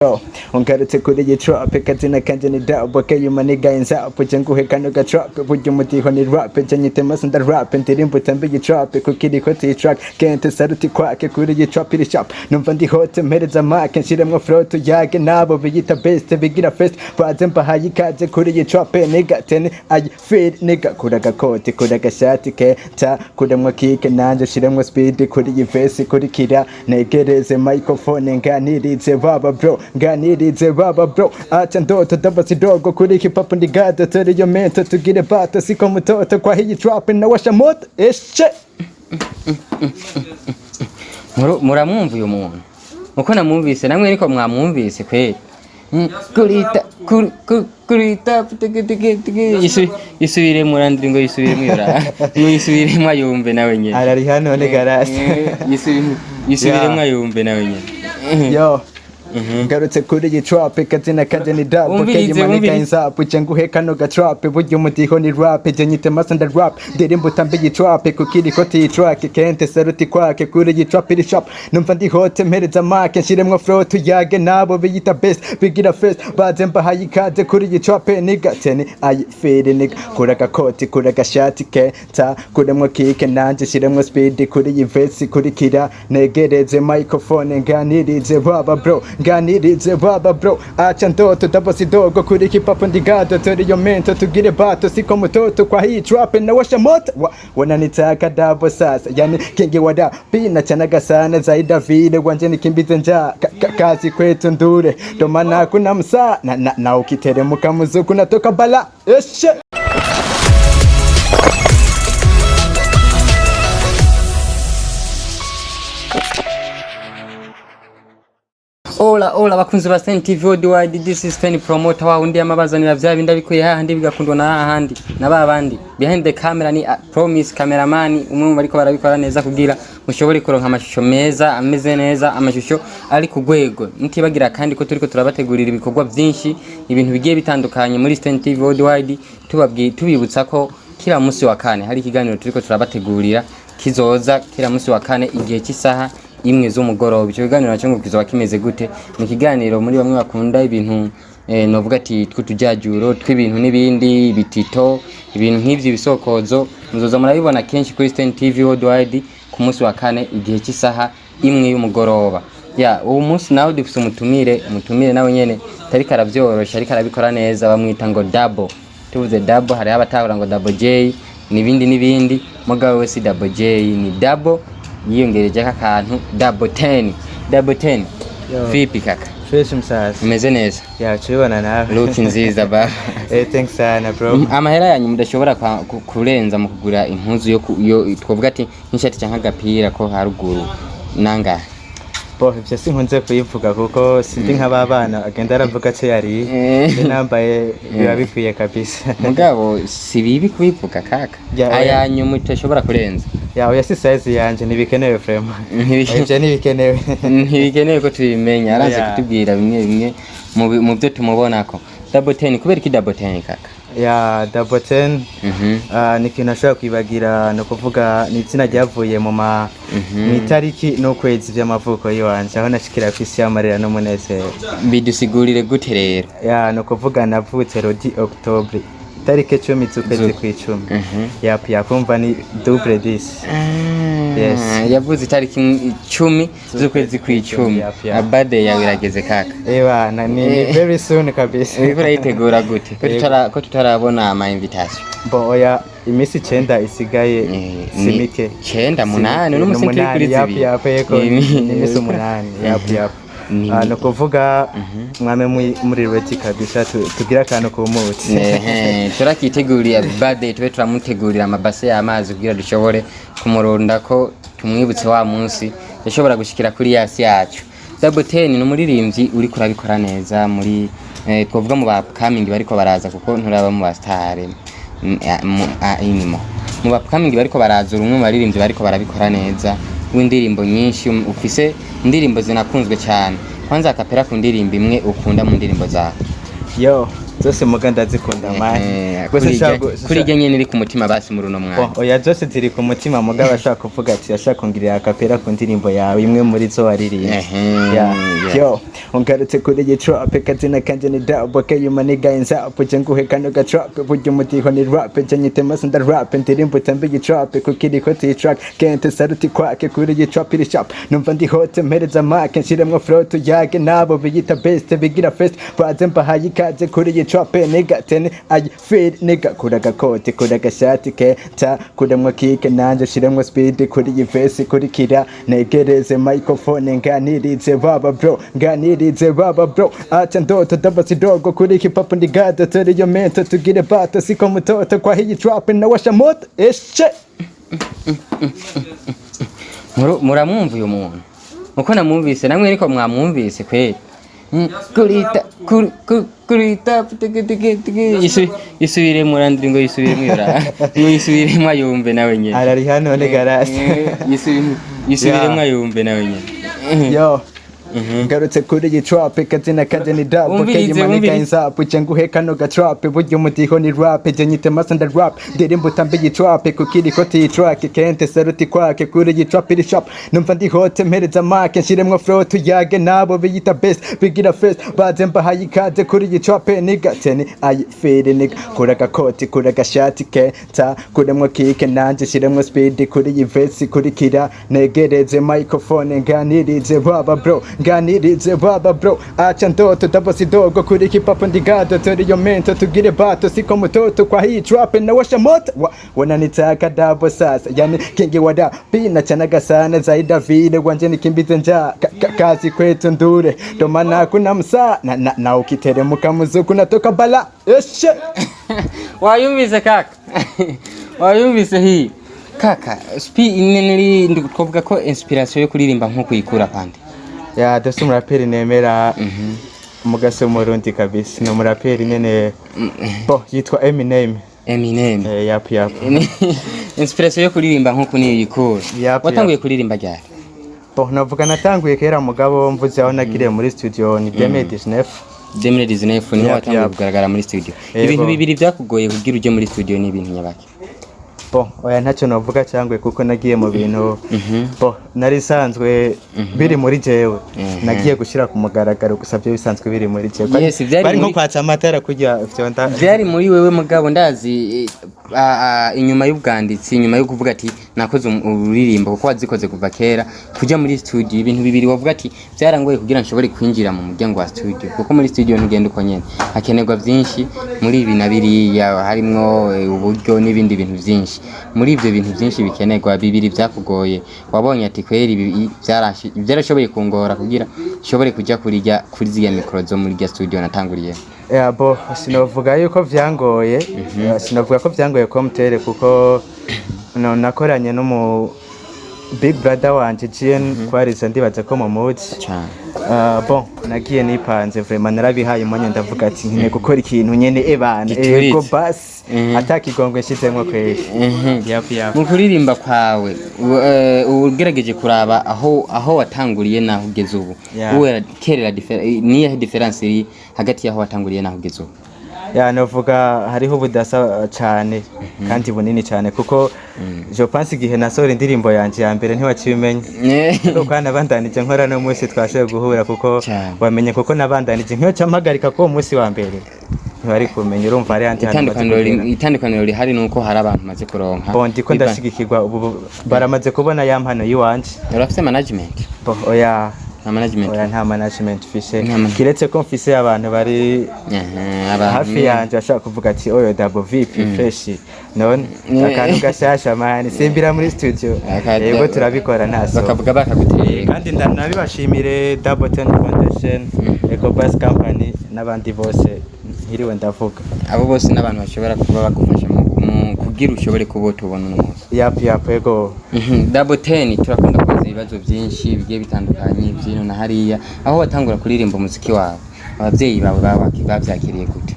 Yo, ungarutse kuri iyi trap, kazina kanje ni Double K, you my nigga inzapo, je nguhe kano ga trap, burya umudiho ni rap, je nyite masa nda rap, ndirimbo utambe iyi trap, kuko iriko ti track, kente saruti kwake kuri iyi trap iri sharp, numva ndi hot, mpereza mic, nshiremwo flow tuyage nabo biyita best, bigira fest, baze mbahaye ikaze kuri iyi trap, nigga, ten I feel nigga, kura agakoti, kura agashati kenta, kuremwo kick, nanje shiremwo speed kuri iyi verse, kurikira, negereze microphone, nganirize baba bro, nganirize baba bro, acha ndoto dabasi dogo kuri hip hop ndi gado, tori yo mento tugire bato, siko mutoto kwa iyi trap nawasha moto eshe. Muramwumva uyu muntu uko namwumvise, namwe niko mwamwumvise kweli? Kurita kurita tiki tiki tiki. Isubiremo urandiri ngo yisubiremo yora muyisubiremo ayumve nawe nyene. Arari hano ni garasi. Yisubiremo Yeah. ayumve nawe nyene. Yo, ngarutse kuri iyi trap, kazina kanje ni Double K. Umvirize, maniga umvirize. inzapu, je nguhe kano ga trap, burya umudiho ni rap, je nyite masa nda rap, ndirimbo utambe iyi trap, kuko iriko ti track, kente saruti kwake kuri iyi trap iri sharp, numva ndi hot, mpereza mic, nshiremwo flow tuyage nabo biyita best, bigira fest, baze mbahaye ikaze kuri iyi trap, nigga, ten I feel nigga, kura agakoti, kura agashati kenta, kuremwo kick, nanje shiremwo speed kuri iyi verse, kurikira, negereze microphone, nganirize baba bro, nganirize baba bro, acha ndoto dabasi dogo kuri hip hop ndi gado, tori yo mento tugire bato, siko mutoto kwa hii trap nawasha moto wananitaka Double sasa, yani kingi wada pina chanaga sana zaida vile wanje nikimbize njaa kazi kwetu ndure ndo maana kuna msaa na ukiteremuka muzuku natoka bala eshe. Ola ola bakunzi ba Stein TV Worldwide, this is Stein Promoter wa undi amabazanira vya bindi abikuye hahandi bigakundwa na hahandi na ba bandi. Behind the camera ni Promise cameraman, umwe mu bariko barabikora neza kugira mushobore kuronka amashusho meza ameze neza, amashusho ari ku rwego. Mutibagira kandi ko turiko turabategurira ibikorwa byinshi, ibintu bigiye bitandukanye muri Stein TV Worldwide. Tubabwiye, tubibutsa ko kila musi wa kane hari ikiganiro turiko turabategurira kizoza kila musi wa kane igihe cy'isaha 1 z'umugoroba. Icyo kiganiro nacyo ngo kizoba kimeze gute? Ni ikiganiro muri bamwe bakunda ibintu, novuga ati tw'utujajuro tw'ibintu n'ibindi bitito, ibintu nk'ivyo ibisokozo, muzoza murabibona kenshi kuri Stein TV Worldwide ku munsi wa kane igihe cy'isaha 1 y'umugoroba. Ya uwo munsi nawe dufise umutumire, nawe nyene tariko aravyorosha, ariko arabikora neza, bamwita ngo Double. Tuvuze Double hariho abatahura ngo Double J n'ibindi n'ibindi, mugabo we si Double J, ni Double yiyongereje akantu Double 10, Double 10. Yo. Vipi kaka? Fresh msasa. Umeze neza? Ya tubibona nawe. Look nziza ba. Thanks sana bro. Amahera yanyu mudashobora kurenza mu kugura impuzu yo twovuga ati nk'ishati canke agapira ko haruguru nangahe? Bo ivyo sinkunze kuyivuga kuko sindi nk'ababana agenda aravuga co yariye. Eh. Nambaye biba bikwiye kabisa. Mugabo si bibi kubivuga kaka. Ya, oya. Ayanyu mudashobora kurenza. Ya oya, si size yanje, ntibikenewe vraiment. Ivyo ntibikenewe. Ntibikenewe ko tubimenya, araze kutubwira bimwe bimwe mu byo tumubonako. Double 10, kubera iki Double 10 kaka? Ya Double 10, ni ikintu ashobora kwibagira, ni ukuvuga ni izina ryavuye mu itariki n'ukwezi vy'amavuko yiwanje, aho nashikira kw'isi y'amarira n'umunezero. Bidusigurire gute rero? Ya ni ukuvuga navutse le 10 octobre, itariki 10 z'ukwezi kw'icumi. Yap, yakumva ni double 10. Yes. Yavuze itariki 10 z'ukwezi kw'icumi. Yap. Birthday yawe irageze kaka. Eba ni very soon kabisa. Uriko urayitegura gute ko tutarabona ama invitation? Bo oya, iminsi 9 isigaye, si mike. 9, 8, uno musi turi kuri Yap. 2. Yap, yego, ni iminsi 8, yap yap. Ni ukuvuga mwame muri ready kabisa, tugire akantu kumutse. Ehe, turakiteguriye birthday, tube turamutegurira amabase y'amazi kugira dushobore kumurunda ko tumwibutse wa munsi yashobora gushikira kuri yasi yacu. Double 10 ni umuririmbyi uri kurabikora neza muri twovuga mu ba upcoming bariko baraza, kuko nturaba mu ba star inimo mu ba upcoming bariko baraza, uri umwe mu baririmbyi bariko barabikora neza w'indirimbo nyinshi, ufise indirimbo zinakunzwe cyane. Kwanza akapera ku ndirimbo imwe ukunda mu ndirimbo zawe. Yo. Zose muga ndazikunda man. Gusa Kuri irya nyene iri ku mutima basi muri uno mwanya. Bon, oya, zose ziri ku mutima, mugabo ashaka kuvuga ati ashaka kungirira a cappella ku ndirimbo yawe imwe muri zo waririmbye. Yeah. Yo, ungarutse kuri iyi trap, kazina kanje ni Double K, you money guy nzapo je nguhe kano ga trap, burya umudiho ni rap, je nyite masa nda rap, ndirimbo utambe iyi trap kuko iriko track kente saluti kwake kuri iyi trap iri sharp, numva ndi hot, mpereza mic nshiremwo flow, tuyage nabo biyita best bigira fest, baze mbahaye ikaze kuri iyi trap, nigga ten I feel nigga, kura agakoti, kura agashati ke ta kuremwo kike, nanje shiremwo speed kuri iyi verse, kurikira negereze microphone, nganirize baba bro, nganirize baba bro, acha ndoto dabasi dogo kuri hip hop ndi gado, tori yo mento tugire bato siko mutoto kwa iyi trap nawasha moto eshe. Muramwumva uyu muntu uko namwumvise, namwe ariko mwamwumvise kweli. Kurita kurita tiki tiki tiki. Isubiremo urandiri ngo yisubiremo yora ngo yisubiremo ayumve nawe nyene. Arari hano ne garasi. Yisubiremo Yeah. ayumve nawe nyene. Yo, ngarutse kuri iyi trap, kazina kanje ni Double K. Umvirize, Maniga umvirize. inzapu je nguhe kano ga trap, burya umudiho ni rap, je nyite masa nda rap, ndirimbo utambe iyi trap kuko iriko ti track kente saluti kwake kuri iyi trap iri sharp, numva ndi hot, mpereza mic nshiremwo flow, tuyage nabo biyita best bigira fest, baze mbahaye ikaze kuri iyi trap, nigga ten I feel nigga, kura agakoti, kura agashati ke ta kuremwo kike, nanje shiremwo speed kuri iyi verse, kurikira negereze microphone, nganirize baba bro, nganirize baba bro, acha ndoto dabasi dogo kuri hip hop ndi gado, tori yo mento tugire bato siko mutoto kwa hii trap nawasha moto wananitaka double sasa, yani kingi wada pina chanaga sana zaida vile wanje nikimbize njaa kazi kwetu ndure ndo maana kuna msaa na ukiteremuka muzuku natoka bala eshe. Wayumvise kaka, wayumvise hii kaka spi nili twavuga ko inspiration yo kuririmba nko kuyikura pande? Ya, dose umuraperi nemera mugase w'Umurundi kabisa ni umuraperi nyene bo yitwa Eminem. Eminem. Eh, yap yap. Inspiration yo kuririmba nko niyo yikura? Yap. Watanguye kuririmba ryari? Bo, navuga natanguye kera, mugabo mvuze aho nagiriye muri studio ni 2019. 2019 niho Yap, watanguye yap. kugaragara muri studio? Yego. Ibintu bibiri byakugoye kugira uje muri studio ni ibintu nyabaki? Bo, oya, ntacyo navuga cyangwa kuko nagiye mu bintu bo nari sanzwe biri muri jewe, nagiye gushyira ku mugaragaro gusa byo bisanzwe biri muri jewe. Yes, byari bari nko kwatsa amatara kujya fyonda. Byari muri wewe, mugabo ndazi inyuma y'ubwanditsi, inyuma yo kuvuga ati nakoze ururirimbo, kuko wazikoze kuva kera, kuja muri studio, ibintu bibiri wavuga ati byarangoye kugira nshobore kwinjira mu muryango wa studio, kuko muri studio ntugenda uko nyene, hakenerwa byinshi muri ibi na biriya, harimwo uburyo n'ibindi bintu byinshi. Muri ibyo bintu byinshi bikenerwa, bibiri byakugoye wabonye ati kweri ibi byarashoboye kungora kugira nshobore kuja kurirya kuri ziriya mikoro zo muri rya studio natanguriye? Ya, bo sinovuga yuko vyangoye. Sinovuga ko vyangoye ko mutere kuko no nakoranye n'umu big brother wanje GN kwariza, ndibaza ko mumuzi. Cyane. Bon, nagiye nipanze vraiment, narabihaye umwanya, ndavuga ati nkeneye gukora ikintu nyene ebana Gituritse. ego basi atakigongwe nshizemwo kweri. Yap yap. Mu kuririmba kwawe ugerageje kuraba aho watanguriye naho ugeze ubu, uwe kerera niyahe différence iri hagati y'aho watanguriye naho ugeze ubu? Ya, novuga hariho ubudasa cane kandi bunini cane, kuko je pense igihe nasohora indirimbo yanje ya mbere ntiwakibimenya, ariko kandi nabandanije nkora no munsi twashoboye guhura kuko Cane. wamenye kuko nabandanije nkiyo campagarika ko uwo munsi wa mbere ntiwari kumenya, urumva hari handi hantu maze kugera. Itandukaniro rihari nuko hari abantu maze kuronka Bon, ndiko ndashigikirwa ubu, baramaze kubona ya mpano yiwanje. Urafise management? Bon, oya. Nta management? Oya, nta management mfise. Nta kiretse ko mfise abantu bari Abantu hafi yanje bashaka kuvuga ati oyo Double VP fresh none akantu gashasha man, simbira muri studio. Yego, turabikora nta so bakavuga bakaguteye. Kandi ndanabibashimire Double Ten Foundation, Ecobus Company n'abandi bose ntiriwe ndavuga. Abo bose n'abantu bashobora kuba bagufasha mu kugira ushobore kuba tubona uno munsi. Yap yap, yego. Double Ten, turakunda kubaza ibibazo byinshi bigiye bitandukanye byino na hariya. Aho watangura kuririmba umuziki wawe, ababyeyi bawe bavyakiriye gute?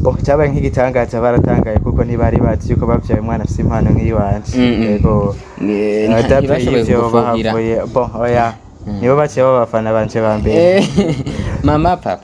Bo, cyabaye nk'igitangaza, baratangaye kuko ntibari bazi yuko bavyaye umwana afise impano nk'iyiwanje. Yego. D'après Ntibashoboye ivyo kugufuhira? bahavuye, bon, oya, nibo baciye baba abafana banje ba mbere. Mama, papa?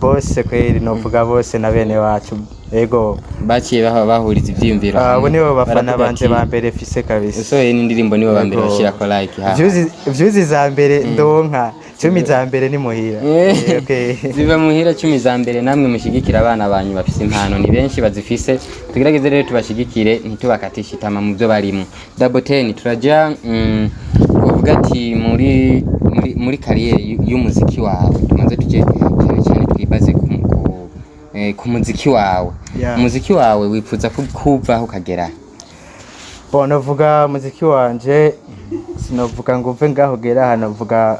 Bose kweri, novuga bose na bene wacu, ego. Baciye bahuriza ivyiyumviro Abo hamwe. nibo bafana Baravuga banje ati, ba mbere fise kabisa. Usohoye n'indirimbo nibo ba mbere Ego. bashirako like ha. Views za mbere ndonka 10 za mbere ni muhira. Okay. Ziva muhira 10 za mbere. Namwe mushigikira abana banyu bafise impano, ni benshi bazifise, tugerageze rero tubashigikire, ntitubakatishe itama mu byo barimo. Double Ten, turaja uvuga ati muri carrière y'umuziki wawe, tumaze tuje cyane cyane twibaze ku muziki wawe. Umuziki wawe wifuza kuvaho ukagera? Bon, novuga muziki wanje, sinovuga ngo uve ngaho ugera aha, novuga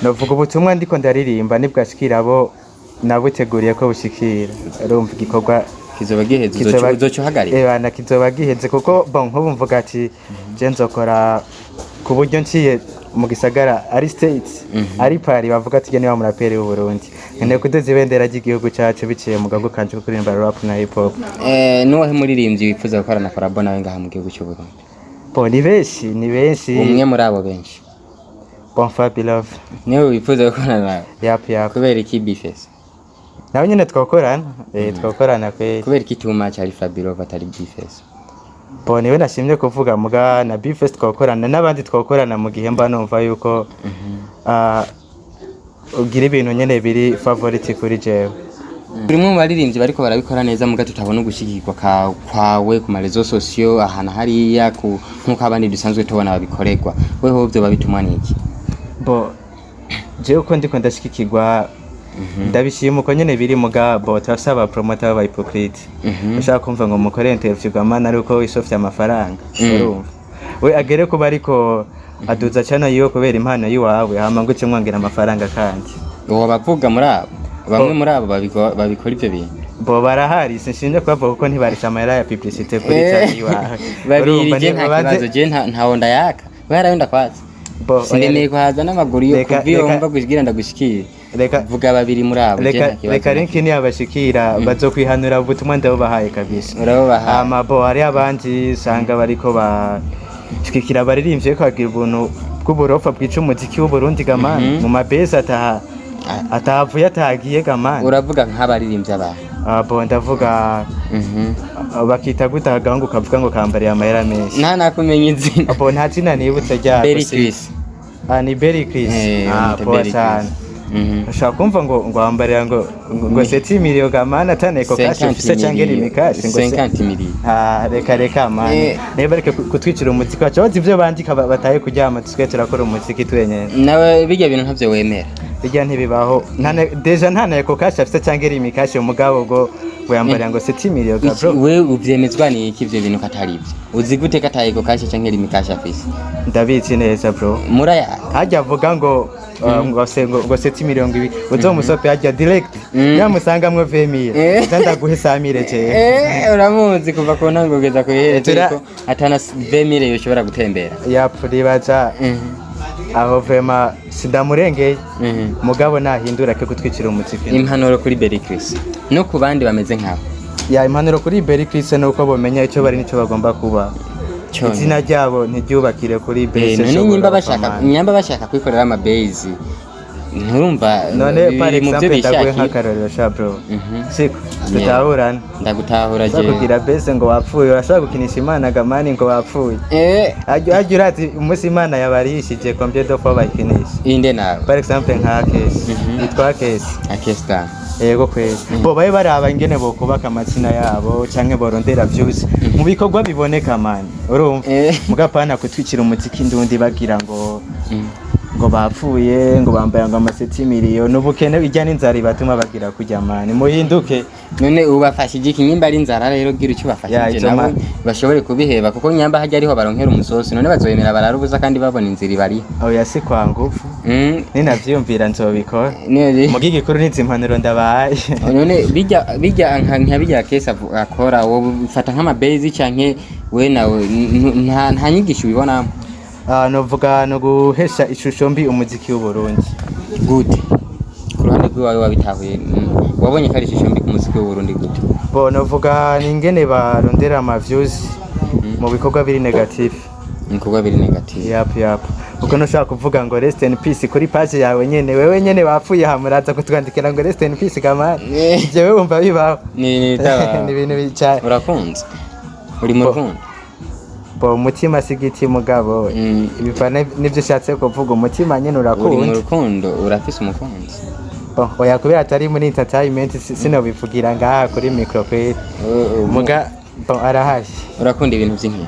novuga ubutumwa ndiko ndaririmba nibwashikira abo nabuteguriye ko bushikira, urumva igikorwa kizoba giheze, uzoca uhagarika. Bana, kizoba giheze, kuko bon, nk'ubu mvuga ati je nzokora ku buryo nciye mu gisagara, ari States, ari Paris, bavuga ati niba muraperi w'u Burundi, nkeneye kuduza ibendera ry'igihugu cacu biciye mu gago kanje ko kuririmba rap na hip hop. Nuwahe muririmbyi wifuza gukorana collabo nawe ngaha mu gihugu cy'u Burundi? Bon, ni benshi, ni benshi. Umwe muri abo benshi. Bon, Fabi Love. Niwe wifuza gukorana nawe? Yap. Kubera iki B-Face? Nawe nyene twakorana, twakorana kweli. Kubera iki too much ari Fabio atari B-Face? Bon, niwe nashimye kuvuga, muga na B-Face twakorana, n'abandi twakorana mu gihe mba numva yuko ugira ibintu nyene biri favorite kuri jewe. Buri mu baririmbyi bariko barabikora neza, muga tutabona ugushigikirwa kwawe ku ma réseaux sociaux ahantu hariya nk'uko abandi dusanzwe tubona babikorerwa, weho vyo babitumwa n'iki? Bo, jewe uko ndiko ndashigikirwa ndabishima uko nyene biri, muga bo turafise aba promoter b'aba hypocrite, ushaka kumva ngo mukore interview gamana ari uko wisofye amafaranga, urumva we agere kuba ariko aduza cana yiwe kubera impano yiwawe, hama ngo uce mwongera amafaranga kandi. Uwo bavuga muri abo, bamwe muri abo babikora ivyo bintu? Bo barahari, sinshinje kubavuga kuko ntibarisha amahera ya publicité kuri cana yiwawe. Babiri. Urumva, Je nta kibazo, je ntawo ndayaka, we harayo ndakwatse. Bo, Sindemeye kuhaza n'amaguru yo kuva iyo mva kugira ndagushikire. Vuga babiri muri abo, je reka nta kibazo. Reka link niyabashikira bazokwihanura, ubutumwa ndabubahaye kabisa. Urabubahaye. Ama bo hari abandi usanga bariko bashigikira abaririmbyi ariko bagira ubuntu bw'uburofa bwica umuziki w'Uburundi gamani, mu mabesi ataha atahavuye atahagiye gamani. Uravuga nk'abaririmbyi abantu? Ah, bo ndavuga bakita gute agahungu kavuga ngo kambariye amahera menshi? Nta nakumenya izina. Ah, bo nta zina nibutse ryako. Berry Chris. Ah, ni Berry Chris. Ah, bamwita bo Berry sana. Chris. Ushobora kumva ngo wambarira ngo 7 millions gamani, ataneko cash ufise canke Lumicash ngo 50 millions. Ah, reka reka mani. Niba reka kutwicira umuziki wacu, bazi ivyo bandika bataye kuryama, dusigaye turakora umuziki twenyene. Nawe bijya bintu ntavyo wemera? Bijya ntibibaho. Déjà nta na eco cash afise canke Lumicash, umugabo ngo yambarira ngo 7 millions ga bro. We uvyemezwa ni iki ivyo bintu katari ivyo? Uzi gute ko ata eco cash canke Lumicash afise? Ndabizi neza bro. Muraya. Hajya avuga ngo se ngo 7 millions 2, uzomusope hajya direct, yamusangamwo 20 mille, nza ndaguhe 100 mille jewe. Uramuzi kuva ku ntango kugeza ku iherezo, ariko atana 20 mille yoshobora gutembera. Yap, ribaza aho vraiment sindamurengeye, mugabo nahindura ke gutwikira umuziki. Impanuro kuri Berry Chris no ku bandi bameze nkabo? Ya, impanuro kuri Berry Chris ni uko bomenya icyo bari n'icyo bagomba kuba. Cyonyine. Izina ryabo ntiryubakire kuri base. None nyimba bashaka kwikorera ama base, nturumva None par biri mu byo exemple ndaguhe bishakira. nk'akarorero sha bro, siko tutahurana? Ndagutahura. Ushobora Je kugira base ngo wapfuye, urashobora gukinisha Imana gamani ngo wapfuye. Hajya urazi umunsi Imana yabarishije combien de fois bayikinisha? Inde nawe? Par exemple nka Kesi, yitwa Kesi. Akesta. Yego kweli, bo babe baraba ingene bokubaka amazina yabo canke borondera views mu bikorwa biboneka mani, urumva? Mugapana kutwikira umuziki ndundi bagira ngo bapfuye, ngo bambaye ngo ama 7 millions, n'ubukene ijya n'inzara ibatuma bagira kujya mani, muhinduke. None ubafashije iki nyimba ari inzara rero? Gira icyo Ya, ubafashije izo nabo bashobore kubiheba, kuko nyamba hajya ariho baronkera umusosi, none bazoyemera barara ubusa kandi babona inzira ibariho? Oya, si kwa ngufu. Ninavyiyumvira nzobikora. Muga igikuru n'izi mpanuro ndabahaye. None bijya nka bijya kesi akora, wowe ufata nk'amabezi canke we nawe nta nyigisho ubibonamo? Ah, novuga no guhesha ishusho mbi umuziki w'Uburundi. Gute? Ku ruhande rw'iwawe wabitahuye, wabonye ko ari ishusho mbi ku muziki w'Uburundi gute? Bo novuga ni ingene barondera ama views mu bikorwa biri négatif. Ibikorwa biri négatif. Yap. Kuko ntushobora kuvuga ngo rest in peace kuri page yawe nyene, wewe nyene wapfuye, hamuraza kutwandikira ngo rest in peace kamani. Ivyo wewe wumva bibaho? Ni bitaba. Ni ibintu bicaye. Urakunze, uri mu rukundo? Bo, umutima si igiti mugabo. Biva n'ivyo ushatse kuvuga, umutima nyene Uri mu urakunda. rukundo? Urafise umukunzi? Bo, oya, kubera atari muri entertainment sinobivugira ngaha kuri micro kweri. Muga bo arahari. Urakunda ibintu vy'inkino?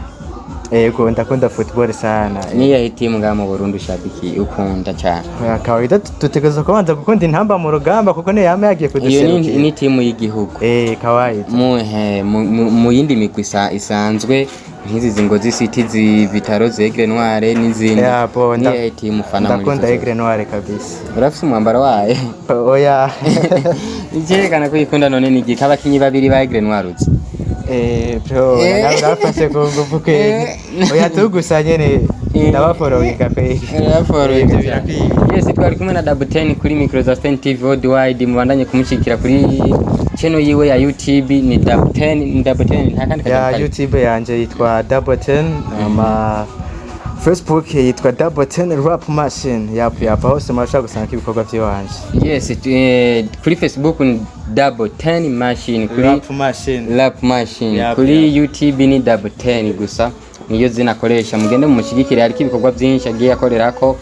Yego, ndakunda football sana. Niyahe timu ngaha mu Burundi ushabiki, ukunda cyane? Oya, kawaida dutegerezwa kubanza gukunda Intamba mu Rugamba kuko niyo yama yagiye Iyo ni, kuduserukira. ni timu y'igihugu. Eh, kawaida. Muhe mu yindi migwi isanzwe nk'izi zingozi City, zi Vitaro, Aigle Noire n'izindi, Ya, bo, niyahe timu ufana muri ndakunda izo zose? Aigle Noire kabisa. Urafise umwambaro wayo? Oya. Icyerekana ko uyikunda none ni igiki? Abakinyi babiri ba Aigle Noire uzi? Eh, bro, nawe urafashe ku ngufu kweri. Oya, tugusa nyene ndabaforowinga kweri. Ivyo birakwiye. Yes, twari kumwe na Double 10 kuri micro za Stan TV Worldwide. Mubandanye kumushyigikira kuri channel yiwe ya YouTube, ni Double 10, ni Double 10, nta kandi Ya. kajambo kari. YouTube yanje yitwa Double 10, ama Facebook yitwa Double 10 Rap Machine. Yap yap, hose murashobora gusanga ibikorwa vy'iwanje. Yes, kuri Facebook ni Double 10 Machine, kuri Rap Machine. Rap Machine. Yap, kuri YouTube ni Double 10 gusa, niyo zina akoresha. Mugende mumushyigikire, hariko ibikorwa byinshi agiye akorerako.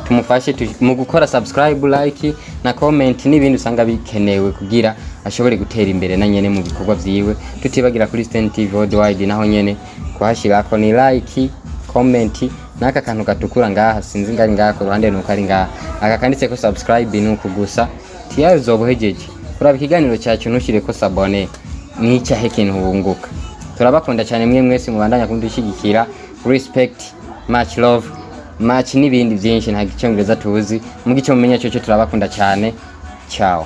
Tumufashe mu gukora subscribe, like na comment n'ibindi usanga bikenewe kugira ashobore gutera imbere na nyene mu bikorwa vyiwe. Tutibagira kuri Stan TV Worldwide, naho nyene kuhashirako ni like, comment n'aka kantu gatukura ngaha, sinzi ngari ngaha ku ruhande nuko ari ngaha, aka kanditseko subscribe, nuko gusa tiyayo uzoba uhejeje kuraba ikiganiro cyacu. Ntushyireko s'abonner, n'icyahe kintu wunguka? Turabakunda cyane mwe mwese mubandanya kudushyigikira. Respect, much love, much n'ibindi byinshi, nta icyongereza tuzi, muga icyo mumenya cyo turabakunda cyane. Ciao.